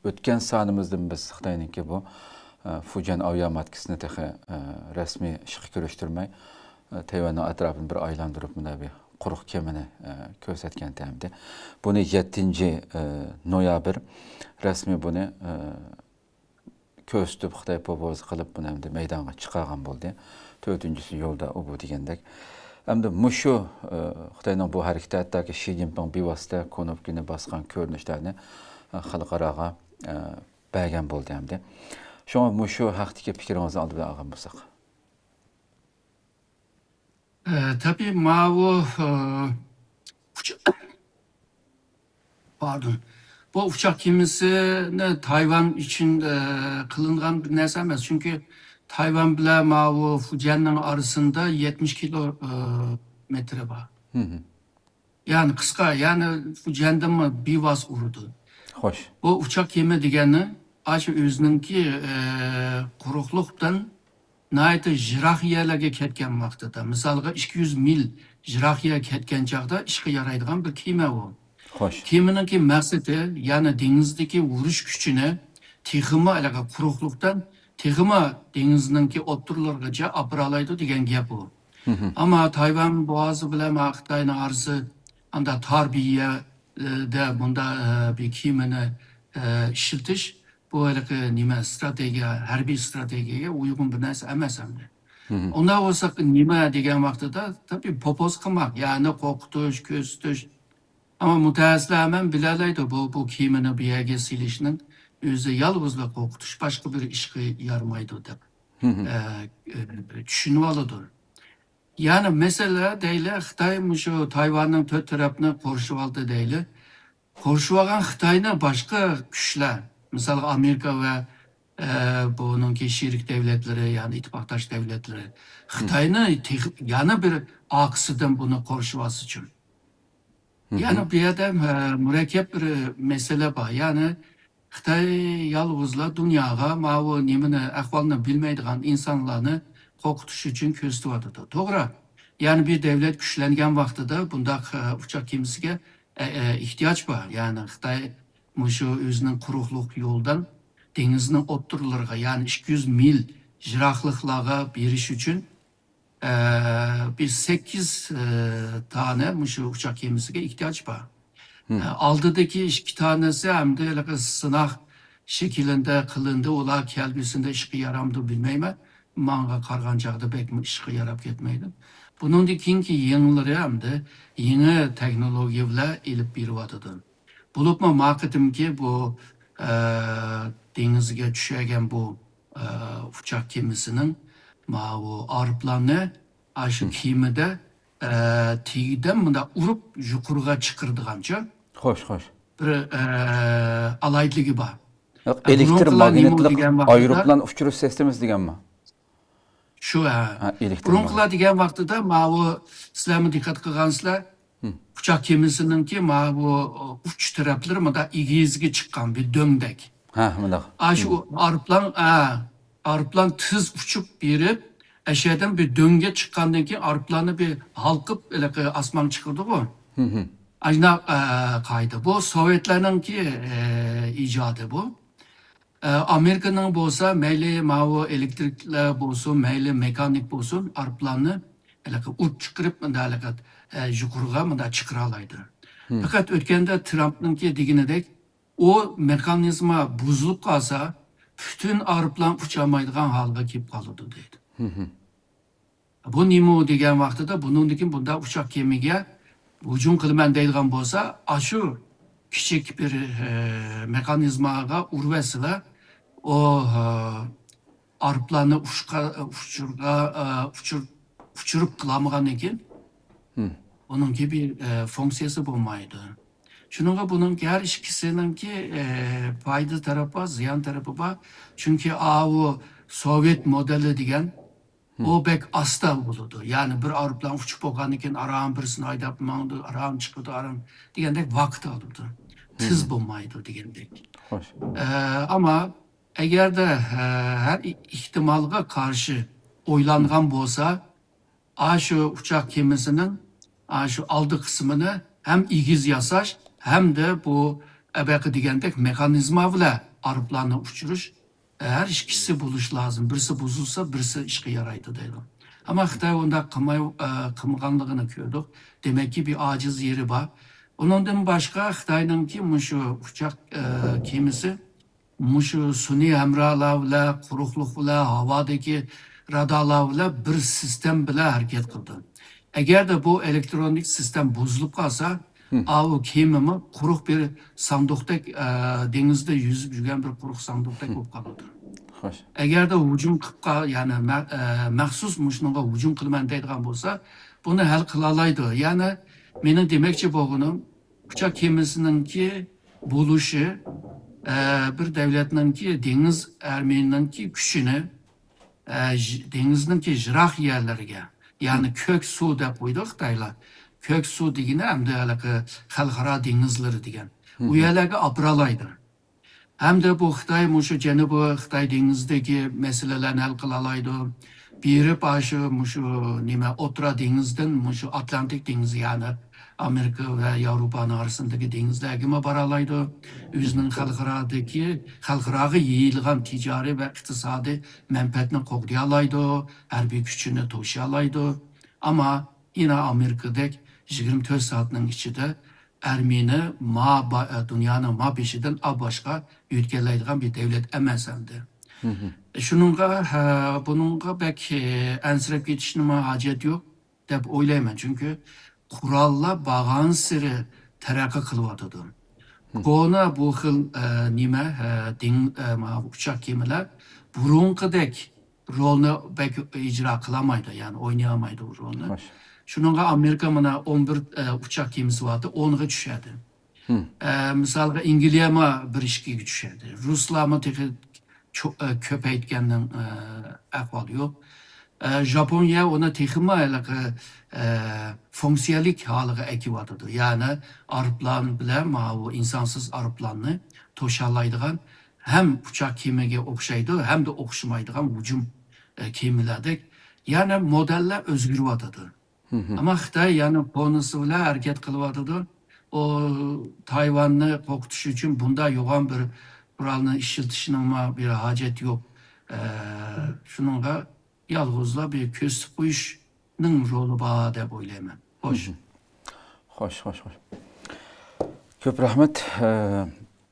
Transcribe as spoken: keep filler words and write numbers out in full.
ئۆتكەن سانىمىزدىن بىز خىتاينىڭكى بۇ، ئە، فۇجيەن ئاۋىياماتكىسىنى تېخى، ئە، رەسمىي ئىشقا كىرىشتۈرمەي، ئە، تەيۋەننىڭ ئەتراپىنى بىر ئايلاندۇرۇپ، مۇنداق بىر قۇرۇق كېمىنى، ئە، كۆرسەتكەنتى ئەمدى. بۇنى يەتتىنچى، ئە، نويابىر رەسمىي بۇنى، ئە، كۆرسىتىپ، خىتاي پوپوزا قىلىپ، بۇنى ئەمدى مەيدانغا چىقارغان بولدى. تۆتىنچىسى يولدا ئۇ بۇ دېگەندەك. ئەمدى مۇشۇ، ئە، خىتاينىڭ بۇ ھەرىكىتى ھەتتاكى شى جىنپىڭ بىۋاسىتە كۇنۇپكىنى باسقان كۆرۈنۈشلەرنى، ئە، خەلقئاراغا، ئە، بەرگەن بولدى ئەمدى. شۇڭا مۇشۇ ھەقتىكى پىكرىڭىزنى ئالدى بىلەن ئالغان بولساق. ئە، تەبىئىي، ماۋۇ، ئە، ئۇچ-، پاردون. بۇ ئۇچاق كېمىسىنى تايۋان ئۈچۈن، ئە، قىلىنغان بىر نەرسە ئەمەس. چۈنكى تايۋان بىلەن ماۋۇ فۇجيەننىڭ ئارىسىندا يەتمىش كىلو، ئە، مېتىرى بار. يەنى قىسقا، يەنى فۇجيەندىنمۇ بىۋاسىتە ئۇرىدۇ. خوش. بۇ ئۇچاق كېمە دېگەننى ئاشۇ ئۆزىنىڭكى، ئە، قۇرۇقلۇقتىن ناھايىتى يىراق يەرلەرگە كەتكەن ۋاقتىدا، مىسالغا، ئىككى يۈز مىل يىراق يەرگە كەتكەن چاغدا ئىشقا يارايدىغان بىر كېمە ئۇ. خوش. كېمىنىڭكى مەقسىتى، يەنى دېڭىزدىكى ئۇرۇش كۈچىنى تېخىمۇ ھېلىقى قۇرۇقلۇقتىن تېخىمۇ دېڭىزنىڭكى ئوتتۇرىلىرىغىچە ئاپىرالايدۇ دېگەن گەپ ئۇ. ئەمما تايۋان بوغازى بىلەن خىتاينىڭ ئارىسى ئاندا تار بىر يەردە بۇنداق، ئە، بىر كېمىنى، ئە، ئىشلىتىش، بۇ ھېلىقى نېمە، ئىستراتېگىيە، ھەربىي ئىستراتېگىيەگە ئۇيغۇن بىر نەرسە ئەمەس ئەمدى. ئۇنداق بولسا نېمە دېگەن ۋاقتىدا، تەبىئىي، پوپوز قىلماق، يەنى قورقۇتۇش، كۆرسىتىش. ئەمما مۇتەخەسسىسلەر ھەممە بىلەلەيدۇ، بۇ، بۇ كېمىنى بۇ يەرگە سېلىشنىڭ ئۆزى يالغۇزلا قورقۇتۇش، باشقا بىر ئىشقا يارىمايدۇ دەپ، ئە، ئە، چۈشىنىۋالىدۇ. يەنى مەسىلە دەيلى، خىتاي مۇشۇ تايۋاننىڭ تۆت تەرەپنى قورشىۋالدى دەيلى. قورشىۋالغان خىتاينى باشقا كۈچلەر، مىسالغا ئامېرىكا ۋە، ئە، بۇنىڭكى شېرىك دەۋلەتلىرى، يەنى ئىتتىپاقداش دەۋلەتلىرى، خىتاينى تېخ-، يەنە بىر ئارقىسىدىن بۇنى قورشىۋالسىچۇ. يەنى بۇ يەردە، ئە، مۇرەككەپ بىر مەسىلە بار. يەنى خىتاي يالغۇزلا دۇنياغا ماۋۇ نېمىنى، ئەھۋالنى بىلمەيدىغان ئىنسانلارنى قورقۇتۇش ئۈچۈن كۆرسىتىۋاتىدۇ. توغرا. يەنى بىر دەۋلەت كۈچلەنگەن ۋاقتىدا بۇنداق، ئە، ئۇچاق كېمىسىگە، ئە، ئە، ئېھتىياج بار. يەنى خىتاي مۇشۇ ئۆزىنىڭ قۇرۇقلۇق يولىدىن دېڭىزنىڭ ئوتتۇرىلىرىغا، يەنى ئىككى يۈز مىل يىراقلىقلارغا بېرىش ئۈچۈن ئە، بىر سەككىز، ئە، دانە مۇشۇ ئۇچاق كېمىسىگە ئېھتىياج بار. ئە، ئالدىدىكى ئىككى دانىسى ئەمدى ھېلىقى سىناق شەكلىندە قىلىندى، ئۇلار كەلگۈسىندە ئىشقا يارامدۇ بىلمەيمەن. ماڭا قارىغان چاغدا بەكمۇ ئىشقا ياراپ كەتمەيدۇ. بۇنىڭدىن كېيىنكى يېڭىلىرى ئەمدى يېڭى تېخنولوگىيە بىلەن ئېلىپ بېرىۋاتىدۇ. بولۇپمۇ ما قېتىمكى بۇ، ئە، دېڭىزگە چۈشۈرگەن بۇ، ئە، ئۇچاق كېمىسىنىڭ ماۋۇ ئايروپىلاننى ئاشۇ كېمىدە، ئە، تېگىدىن مۇنداق ئۇرۇپ يۇقىرىغا چىقىرىدىغانچە خوش، خوش. بىر، ئە، ئالاھىدىلىكى بار. ياق، ئە، ئېلېكتر بۇرۇنقىلار نېمە ماگنىتلىق دېگەن ۋاقىتتا ئايروپىلان ئۇچۇرۇش سىستېمىسى دېگەنمۇ؟ شۇ، ھە. ھە، ئېلېكتر بۇرۇنقىلار دېگەن ۋاقتىدا ماۋۇ، سىلەرمۇ دىققەت قىلغانسىلەر، ئۇچاق كېمىسىنىڭكى ماۋۇ ئۇچ تەرەپلىرى مۇنداق ئېگىزگە چىققان بىر دۆڭدەك. ھە، مۇنداق. ئاشۇ ئايروپىلان، ھە، ئايروپىلان تېز ئۇچۇپ بېرىپ، ئەشەدىن بىر دۆڭگە چىققاندىن كېيىن ئايروپىلاننى بىر ھالقىپ، ھېلىقى ئاسمانغا چىقىرىدىغۇ. ئاشۇنداق، ئە، قائىدە. بۇ سوۋېتلارنىڭكى، ئە، ئىجادى بۇ. ئە، ئامېرىكىنىڭ بولسا مەيلى ماۋۇ ئېلېكترىكلار بولسۇن، مەيلى مېخانىك بولسۇن، ئايروپىلاننى ھېلىقى ئۇچ چىقىرىپ، مۇنداق ھېلىقى، ئە، يۇقىرىغا مۇنداق چىقىرالايدۇ. پەقەت ئۆتكەندە ترامپنىڭكى دېگىنىدەك، ئۇ مېخانىزما بۇزۇلۇپ قالسا، پۈتۈن ئايروپىلان ئۇچالمايدىغان ھالغا كېلىپ قالىدۇ دەيدۇ. بۇ نېمە دېگەن ۋاقتىدا، بۇنىڭدىن كېيىن بۇنداق ئۇچاق كېمىگە ھۇجۇم قىلىمەن دەيدىغان بولسا، ئاشۇ كىچىك بىر، ئە، مېخانىزماغا ئۇرۇۋەتسىلا، ئۇ، ئە، ئايروپىلاننى ئۇچقا-، ئۇچۇرغا-، ئە، ئۇچۇر-، ئۇچۇرۇپ قىلالمىغاندىن كېيىن، ئۇنىڭكى بىر، ئە، فۇنكسىيەسى بولمايدۇ. شۇنىڭغا بۇنىڭكى ھەر ئىككىسىنىڭكى، ئە، پايدا تەرىپى بار، زىيان تەرىپى بار. چۈنكى ئاۋۇ سوۋېت مودېلى دېگەن، ئۇ بەك ئاستا بولىدۇ. يەنى بىر ئايروپىلان ئۇچۇپ بولغاندىن كېيىن ئاران بىرسىنى ھەيدەپ ماڭىدۇ، ئاران چىقىدۇ، ئاران دېگەندەك ۋاقىت ئالىدۇ. تېز بولمايدۇ دېگەندەك. خوش. ئە، ئەمما ئەگەردە، ئە، ھەر ئېھتىمالغا قارشى ئويلانغان بولسا، ئاشۇ ئۇچاق كېمىسىنىڭ ئاشۇ ئالدى قىسمىنى ھەم ئېگىز ياساش، ھەمدە بۇ ئەبەقە دېگەندەك مېخانىزما بىلەن ئايروپىلاننى ئۇچۇرۇش، ئە، ھەر ئىككىسى بولۇش لازىم. بىرسى بۇزۇلسا، بىرسى ئىشقا يارايدۇ دەيدۇ. ئەمما خىتاي ئۇنداق قىلماي، ئە، قىلمىغانلىقىنى كۆردۇق. دېمەككى، بىر ئاجىز يېرى بار. ئۇنىڭدىن باشقا خىتاينىڭكى مۇشۇ ئۇچاق، ئە، كېمىسى مۇشۇ سۈنئىي ھەمراھلار بىلەن، قۇرۇقلۇق بىلەن، ھاۋادىكى رادارلار بىلەن بىر سىستېم بىلەن ھەرىكەت قىلىدۇ. ئەگەردە بۇ ئېلېكترونىك سىستېم بۇزۇلۇپ قالسا، ئاۋۇ كېمىمۇ قۇرۇق بىر ساندۇقتەك، ئە، دېڭىزدا يۈزۈپ يۈرگەن بىر قۇرۇق ساندۇقتەك بولۇپ قالىدۇ. خوش. ئەگەردە ھۇجۇم قىلىپ قال-، يەنى مە-، ئە، مەخسۇس مۇشۇنىڭغا ھۇجۇم قىلىمەن دەيدىغان بولسا، بۇنى ھەل قىلالايدۇ. يەنى مېنىڭ دېمەكچى بولغىنىم، ئۇچاق كېمىسىنىڭكى بولۇشى، ئە، بىر دۆلەتنىڭكى دېڭىز ئارمىيىنىڭكى كۈچىنى، ئە، ژ-، دېڭىزنىڭكى يىراق يەرلىرىگە، يەنى كۆك سۇ دەپ قويىدۇ خىتايلار. كۆك سۇ دېگىنى ئەمدى ھېلىقى خەلقئارا دېڭىزلىرى دېگەن. ئۇ يەرلەرگە ئاپىرالايدۇ. ھەمدە بۇ خىتاي مۇشۇ جەنۇبىي خىتاي دېڭىزىدىكى مەسىلىلەرنى ھەل قىلالايدۇ. بېرىپ ئاشۇ مۇشۇ نېمە ئوتتۇرا دېڭىزدىن مۇشۇ ئاتلانتىك دېڭىزى، يەنى ئامېرىكا ۋە ياۋروپانىڭ ئارىسىندىكى دېڭىزلەرگىمۇ بارالايدۇ. ئۆزىنىڭ خەلقئارادىكى، خەلقئاراغا يېيىلغان تىجارىي ۋە ئىقتىسادىي مەنپەئەتنى قوغدىيالايدۇ، ھەربىي كۈچىنى توشۇيالايدۇ. ئەمما يەنە ئامېرىكىدەك يىگىرمە تۆت سائەتنىڭ ئىچىدە ئارمىيىنى ما با-، دۇنيانىڭ ما بېشىدىن ئا باشقا يۆتكەلەيدىغان بىر دۆلەت ئەمەس ئەمدى. شۇنىڭغا، ھە، بۇنىڭغا بەك، ئە، ئەنسىرەپ كېتىشنىمۇ ھاجەت يوق دەپ ئويلايمەن. چۈنكى قوراللار بارغانسېرى تەرەققىي قىلىۋاتىدۇ. كونا بۇ خىل، ئە، نېمە، ئە، دېڭ-، ئە، ما، ئۇچاق كېمىلەر بۇرۇنقىدەك رولنى بەك ئىجرا قىلالمايدۇ، يەنى ئوينىيالمايدۇ بۇ رولنى. شۇنىڭغا ئامېرىكا مانا ئون بىر، ئە، ئۇچاق كېمىسى بارتى، ئونغا چۈشەدى. ئە، مىسالغا ئىنگلىيەمۇ بىر ئىككىگە چۈشەدى. رۇسلارمۇ تېخى چو-، ئە، كۆپەيتكەننىڭ، ئە، ئەھۋالى يوق. ئە، ژاپونىيە ئۇنى تېخىمۇ ھېلىقى، ئە، فۇنكسىيەلىك ھالىغا ئەكىۋاتىدۇ. يەنى ئايروپىلان بىلەن ماۋۇ ئىنسانسىز ئايروپىلاننى توشالايدىغان ھەم ئۇچاق كېمىگە ئوخشايدۇ، ھەمدە ئوخشىمايدىغان ھۇجۇم، ئە، كېمىلەردەك. يەنى مودېللار ئۆزگىرىۋاتىدۇ. ئەمما خىتاي يەنە كونىسى بىلەن ھەرىكەت قىلىۋاتىدۇ. ئۇ تايۋاننى قورقۇتۇش ئۈچۈن بۇنداق يوغان بىر قورالنى ئىشلىتىشنىڭمۇ بىر ھاجەت يوق. ئە، شۇنىڭغا يالغۇزلا بىر كۆرسىتىپ قويۇشنىڭ رولى بار دەپ ئويلايمەن. خوش. خوش، خوش، خوش. كۆپ رەھمەت. ئە،